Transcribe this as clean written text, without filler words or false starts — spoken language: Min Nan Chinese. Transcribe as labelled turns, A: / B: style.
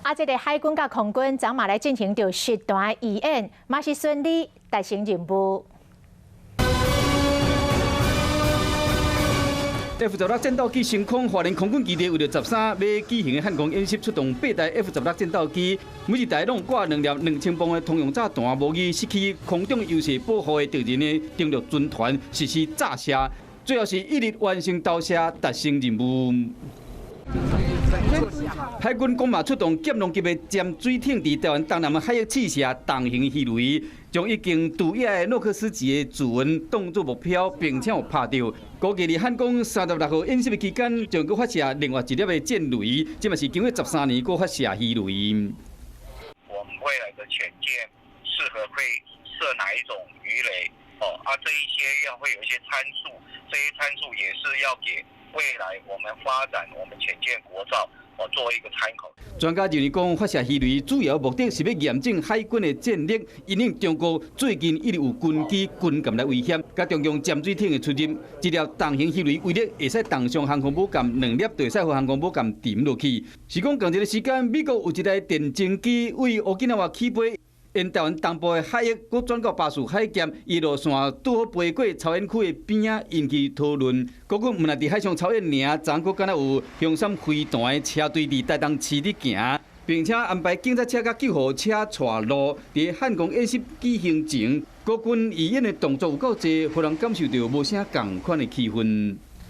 A: 啊，這个海軍佮空軍昨嘛來進行著實彈預演，嘛是順利達成任務。
B: F-16戰鬥機升空，花蓮空軍基地為著13欲舉行的漢光演習，出動八台 F-16戰鬥機，每一台攏掛兩粒2000磅的通用炸彈，模擬失去空中優勢保護的敵人的登陸軍團實施炸射，最後是一日完成投射，達成任務。海軍講嘛出動劍龍級的潛水艇，佇台灣東南的海域試射重型魚雷，將已經除役的諾克斯級的船當作目標，並且有拍著。估計佇漢光36號演習的期間，將閣發射另外一粒的戰雷，這嘛是經過13年閣發射魚雷。
C: 我們未來的潛艦適合會射哪一種魚雷？哦，啊，這一些要會有一些參數，這些參數也是要給未來我們發展我們潛艦國造哦做一個參考。
B: 專家認為講，發射魚雷主要目的是欲驗證海軍的戰力，因應中國最近一直有軍機軍艦來威脅，佮中共潛水艇的出入，這粒重型魚雷威力會使重傷航空母艦兩粒，就會使予航空母艦沉落去。是講仝一个時間，美國有一台電偵機對沖幾若瓦起飛，沿台灣東部的海域，閣轉到巴士海峽，伊路線拄好飛過操演區的邊仔，引起討論。國軍毋但佇海上操演爾，昨閣敢若有雄三飛彈的車隊佇台東市佇行，並且安排警察車佮救護車帶路。佇漢光演習舉行前，國軍預演的動作有夠濟，予人感受著無啥仝款的氣氛。